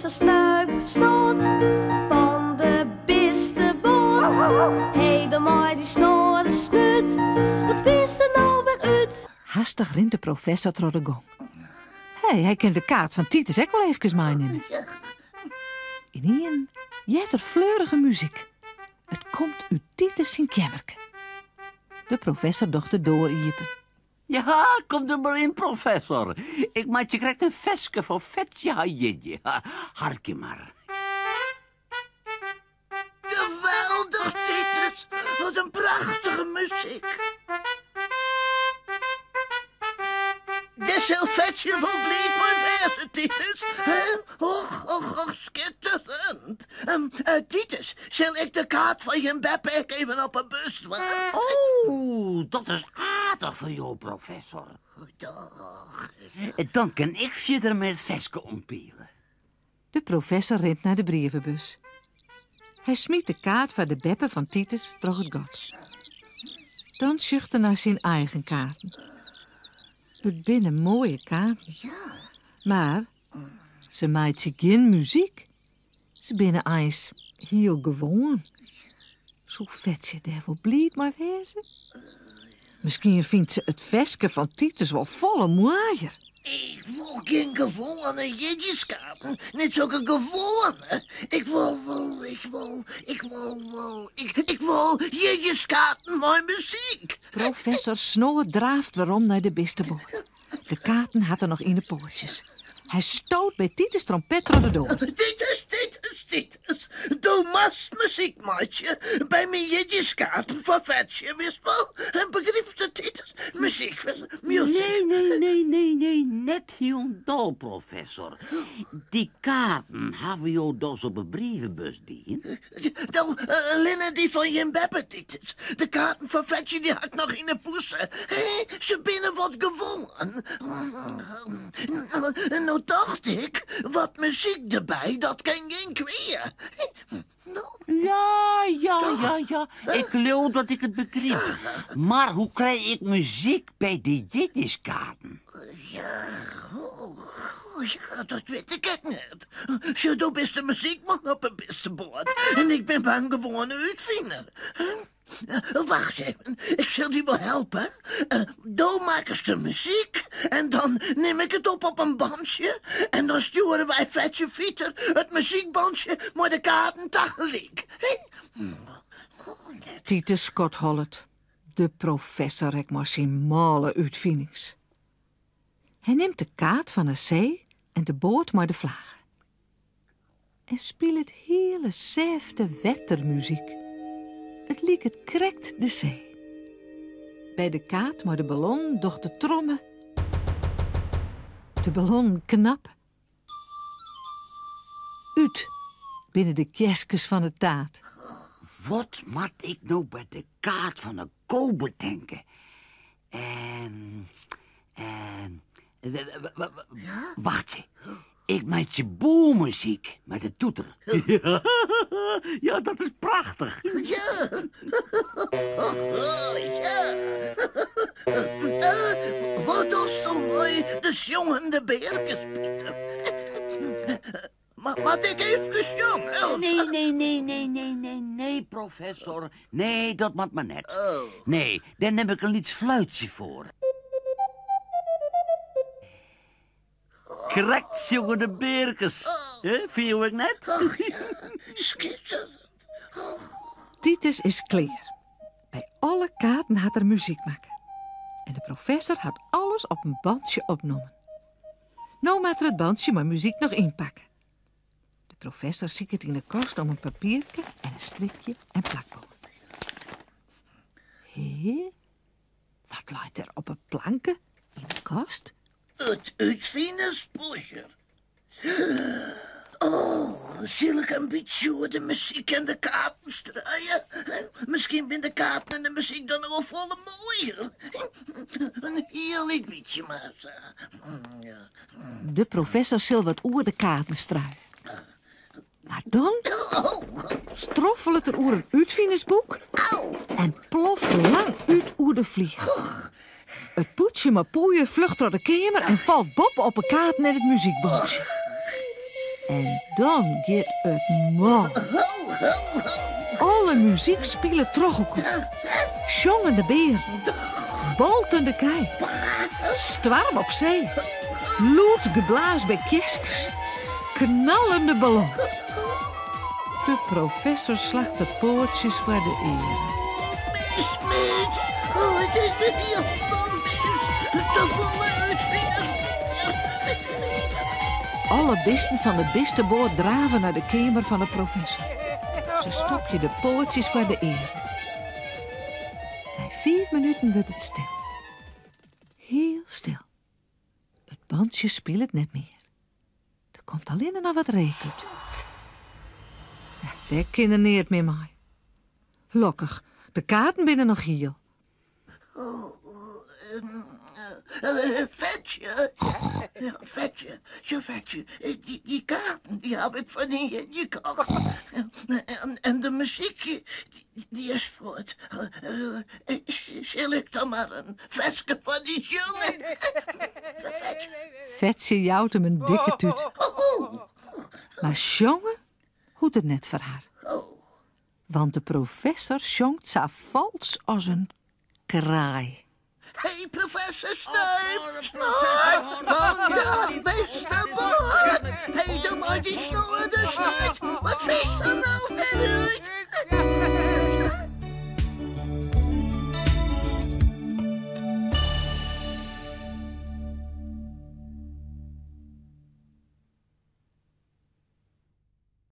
Professor Snuip Snot fan de bisteboat. Hé, dan mei dy snoade snút, wat fynst der no wer út? Hastich rint de professor troch de gong. Hé, hy kin de kaart fan Titus ek wol eefkes meinimme. Ynienen heart er fleurige muzyk. It komt út Titus syn keammerke. De professor docht de doar iepen. Ja, kom der mar yn, professor. Ik meitsje krekt in ferske foar Fetsje har jierdei. Harkje mar. Geweldich, Titus. Wat in prachtige muzyk. Dêr sil Fetsje wol bliid mei wêze, Titus. Och, och, och, skitterend. Titus, sil ik de kaart fan jim beppe ek even op 'e bus dwaan? O, dat is aardich fan jo, professor. Doch. Dan kin ik fierder mei it ferske ompiele. De professor rint nei de brievebus. Hy smyt de kaart foar de beppe fan Titus troch it gat. Dan sjocht er nei syn eigen kaarten. It binne moaie kaarten. Mar se meitsje gjin muzyk. Se binne eins hiel gewoan. Soe Fetsje dêr wol bliid mei wêze? Miskien fynt se it ferske fan Titus wol folle moaier. Ik wol gjin gewoane jierdeiskaarten, net sokke gewoane. Ik wol wol, ik wol, ik wol wol, ik, ik wol jierdeiskaarten mei muzyk. Professor Snoad draaft werom nei de bisteboat. De kaarten hat er noch yn 'e poatsjes. Hy stoot by Titus trompet troch de doar. Titus, Titus, Titus, do moatst muzyk meitsje by myn jierdeiskaarten foar Fetsje, witst wol? En begrypst it, Titus? Muzyk, music. Nee, nee, nee, nee, nee, net hielendal, professor. Dy kaarten hawwe jo dochs op 'e brievebus dien? No, allinne dy fan jim beppe, Titus. De kaarten fan Fetsje dy ha ik noch yn 'e bûse. Se binne wat gewoan. No tocht ik, wat muzyk derby, dat kin gjin kwea. No. Ja, ja, ja, ja. Ik leau dat ik it begryp. Mar hoe krij ik muzyk by de jierdeiskaarten? Ja, oh, ja, dat wit ik ek net. Sjoch, do bist de muzykman op 'e bisteboat en ik bin mar in gewoane útfiner. Wacht even, ik sil dy wol helpe. Do makkest de muzyk en dan nim ik it op op in bantsje en dan stjoere wy Fetsje Fiter it muzykbantsje mei de kaarten tagelyk. Titus skodhollet. De professor ek mei syn mâle útfinings. Hy nimt de kaart fan 'e see en de boat mei de flage. En spilet hiele sêfte wettermuzyk. It liket krekt de see. By de kaart mei de ballon docht de tromme. De ballonnen knappe. Ut binne de kjerskes fan 'e taart. Wat moat ik no by de kaart fan 'e ko betinke? En, en, wachtsje. Ik meitsje boermuzyk mei de toeter. Ja, dat is prachtich. Ja. Ja. Wat dochsto mei de sjongende bearkes, Piter? Moat ik eefkes sjonge? Of? Nee, nee, nee, nee, nee, nee, nee, professor. Nee, dat moat mar net. Oh. Nee, dêr nim ik in lyts fluitsje foar. Krekt sjongende bearkes. Hè, fine jo ek net? Och ja, skitterend. Titus is klear. By alle kaarten hat er muzyk makke. En de professor hat alles op in bantsje opnommen. No moat er it bantsje mei muzyk noch ynpakke. De professor siket yn 'e kast om in papierke en in strikje en plakbân. Hé? Wat leit der op 'e planke yn 'e kast? It útfinerspoeier. Oh, sil ik in bytsje oer de muzyk en de kaarten struie? Miskien binne de kaarten en de muzyk dan noch wol folle moaier. In hiel lyts bytsje mar. De professor sil wat oer de kaarten struie. Mar dan stroffelet er oer in útfinersboek en ploft lang út oer de flier. It pûdsje mei poeier fljocht troch de keamer en falt boppe op 'e kaarten en it muzykbantsje. En dan giet it mal. Alle muzyk spilet troch elkoar. Sjongende bearen, boltende kij, stoarm op see, lûd geblaas by kearskes, knallende ballon. De professor slacht de poatsjes foar de earen. Mis, mis. Oh, it is wer hielendal mis. Te folle útfiners. Alle bisten fan de bisteboat drave nei de keamer fan de professor. Se stopje de poatsjes foar de earen. Nei fiif minuten wurdt it stil. Hiel stil. It bantsje spilet net mear. Der komt allinne noch wat reek út. Ja, dêr kin er neat mear mei. Lokkich, de kaarten binne noch hiel. Fetsje, ja, Fetsje, ja, Fetsje, dy, dy kaarten dy haw ik fan dyn jierdei kocht. En, en de muzyk, dy, dy is fuort. Sil ik dan mar in ferske foar dy sjonge? Fetsje jout him in dikke tút. Mar sjonge hoecht it net foar har. Want de professor sjongt sa fals as in kraai. Hey, professor Snuip, Snuip fan de bisteboat. Hey, dan mei dy snoade snút. Wat fynst der no